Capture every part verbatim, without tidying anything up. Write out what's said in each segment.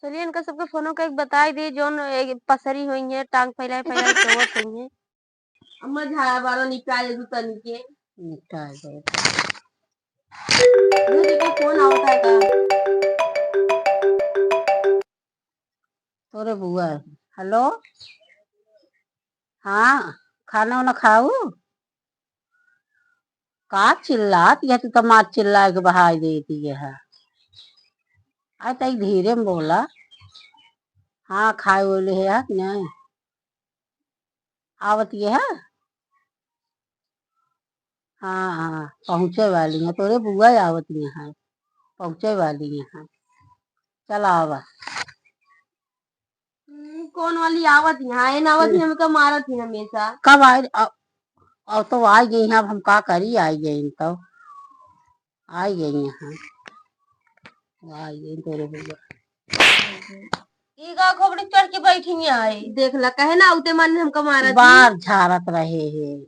चलिए, इनका सबके फोनो का एक बताई दे, जौन एक पसरी होइहैं, टांग फैलाए फैलाए सोवत होइहैं। अम्मा झाड़ा बारो निपटा दे तू तनी के। निपटा दे। दीदी का फोन आवत है का? तोरे बुआ है। हेलो, हाँ, खाना वाना खाऊ? का चिल्लात यह, तू तो मार चिल्लाए के बहाई देती है। आ तई धीरे में बोला। हाँ, खाए वाले है यार, नहीं आवत ये है। हाँ, हाँ, पहुँचे वाली है, तोरे बुआ आवत ये है, पहुँचे वाली है। चला आवा। हम्म, कौन वाली आवत यहाँ? एन आवत ही, हमका मारत ही हमेशा। कब आए? अ-, अब तो आ गई हैं, अब हम का करी, आ गई तो, आ गई यहाँ, आ गई तोरे भैया। ई का खोपड़ी चढ़ के बैठी हैं आए? देख ला, कहे ना, उते मन हमका मारत ही। बार झारत रहे हैं।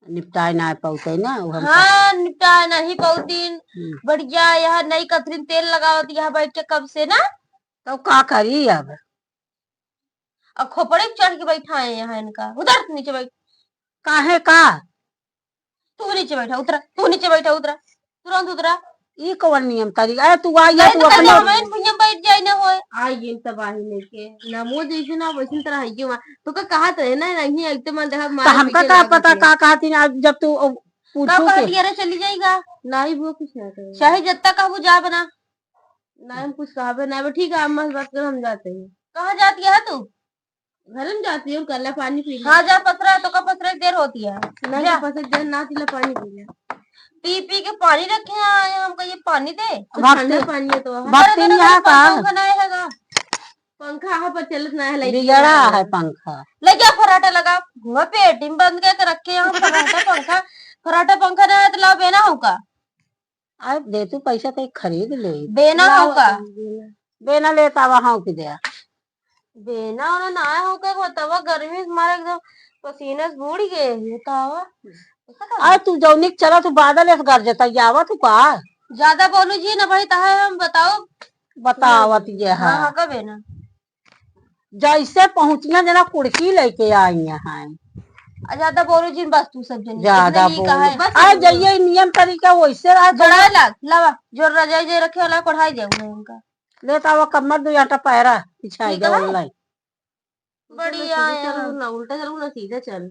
निपटाए ना पौते ना, वो हम हाँ, निपटाए नहीं पौतीन। हम्म। बढ़िया, यहाँ नई कथरीन तेल लगावत यहाँ बैठ के कब से ना। तो का करी अब? अब खोपड़े पे चढ़ के बैठा है यहाँ इनका। उधर नीचे बैठ। काहे का? तू नीचे बैठा, उतरा। तू नीचे बैठा, उतरा। तुरंत उतरा। ई कौन नियम तरीका है? तू आ या नहीं तू तो अपने हमारे भुइयां बैठ जाए ना होए। आ ये तबाही लेके ना मुँह जैसे ना वैसे तरह है ये वहाँ। तो का कहा तो है ना, नहीं आते मन देखा तो मार हमका पीछे का लागत पता है। का कहा थी आज जब तू, अ, पूछू का के? कहत यार चली जाएगा। नहीं वो कुछ ना कहे। चाहे जत्ता कहबू जा बना। नहीं हम कुछ कहबे ना, ठीक है, अम्मा से बात कर, हम जाते हैं। कहाँ जाती है तू? घर में जाती है, और कर ले पानी पी ले। हाँ, जा पसरा, तो का पसरा की देर होती है। नहीं, जा। पसरा की देर ना, तिला पानी पी ले। पी पी के पानी रखे हैं, आए हमको ये पानी दे। तो भक्ति, ठंडा पानी है तो वहाँ। भक्ति अरे, नहीं अरे, यहाँ का? पंखा उंखा ना आएगा। पंखा यहाँ पर चलत ना है, लाइट बिगड़ा ना है है। पंखा। ले जा फराटा लगा, हुआ पेटी में बंद करके रखे हैं फराटा पंखा। फराटा पंखा ना है तो लाओ बेना होका। अब दे तू पैसा तो खरीद ले। बेना लाओ होका। बेना लेता वहाँ की दे। बेना ओना ना हो के बतावा, गर्मी से मारे एकदम पसीना से बूड़ गए। बतावा। अरे तू जौनी के चला तू बादल ऐसे गरजता, ये आवा तू का? ज्यादा बोलू जी ना भाई, तहां हम बताओ। बतावत ये हाँ, है। हाँ, कबे ना। जैसे पहुँचिया जना कुर्सी लेके आई हैं। आ ज्यादा बोलू जी, बस तू सब जनी। ज्यादा इतने ही बोलू। कहा है। बस आ जाइए नियम तरीका वैसे रहा तो जड़ाए लाग, लावा, जो रजाई जे रखे वाला कोढ़ाई जाऊ है उनका। ले तो वो कमर दो आटा पैरा पिछाई ठीक दे है। ऑनलाइन। बढ़िया उल्टा है। चलो ना, उल्टा चलो ना, सीधा चल।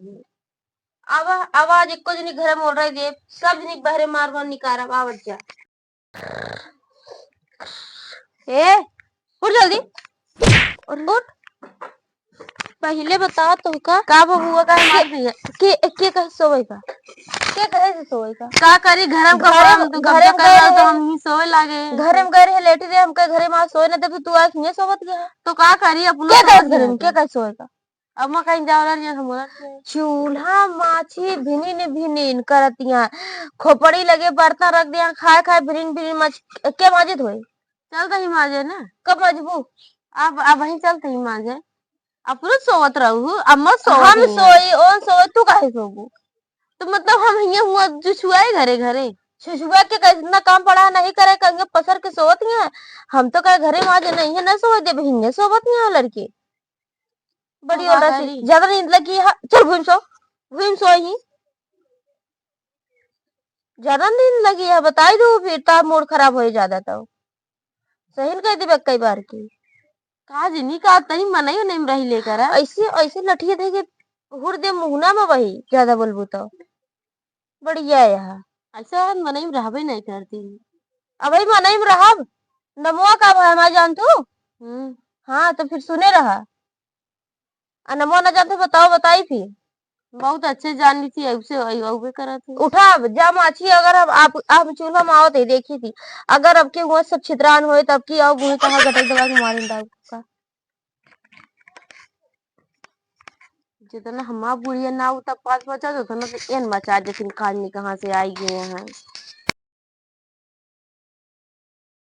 अब आवाज एको जनी घरे में बोल रही दे, सब जनी बहरे मार मार निकाल, अब आवत जा। ए, उठ जल्दी, उठ। पहिले बता तो का? का बबुआ का मार दिया? के, के कहे सोवे का? के कहे से सोवे का? का करी, घरम का घरम, काम, तू घरम कब्जा कर लो तो करे। हम ही सोवे लागे। घरम करे है लेटी रे, हमका घरे में सोवे ना देबू, तू आके हियां सोवत गया। तो का करी, अपनो के कहे सोवत घरम, गया। के कहे सोवे का? अब मैं कहीं जावला नहीं, हम बोलत नहीं। चूल्हा माछी भिनिन भिनिन करतिया, खोपड़ी लगे बर्तन रख दिया, खाए खाए भिनिन भिनिन माछ, के माजित होई? चल तही माजे ना। कब मजबू? अब, अब वहीं चल तही माजे। अपनो सोवत रहू, अब मत सोवत हम हियां। सोई, ओन सोई, तू काहे सोबू? तो मतलब हम हियां हुआ जो छुआए घरे घरे? छुछुआ के कैसे इतना काम पड़ा है, नहीं करे, कहेंगे पसर के सोवत हियां। हम तो कहे घरे माजे नहीं है, ना सोवे देबे, हियां सोवत हियां लड़के। बड़ी तो का उल्टा सी, करी? ज्यादा नींद लगी है, चल घूम सो, घूम सो ही। ज्यादा नींद लगी है, बताई दो फिर, ता मूड खराब होई ज्यादा तो। सही न कह देबे कई बार की। का जनी का तनी मनई नहीं रही लेकर, आ? ऐसे, ऐसे लठिया दे के हुर दे मुहना में वही, ज्यादा बोलबू तो। बढ़िया है यहाँ। ऐसा हम मनई में रहबे नहीं करती। अब भाई मनई में रहब, नमवा का भाई हमारे जान तू? हम्म। हाँ, तो फिर सुने रहा। आ नमवा ना जानते बताओ, बताई फिर। बहुत अच्छे जान ली थी, ऐसे अउबे करत है। उठा, अब जा माछी, अगर हम आप, आप चूल्हा में आवत है, देखी थी, अगर अब के हुआ सब छितरान होए, तब की आओ बूढ़ी तहां गटक दबा के मारे डाल का। जितना हमार बुढ़िया ना उता पाँच बचा, उतना तो एन मचा देथिन, खान में कहाँ से आई गए हैं।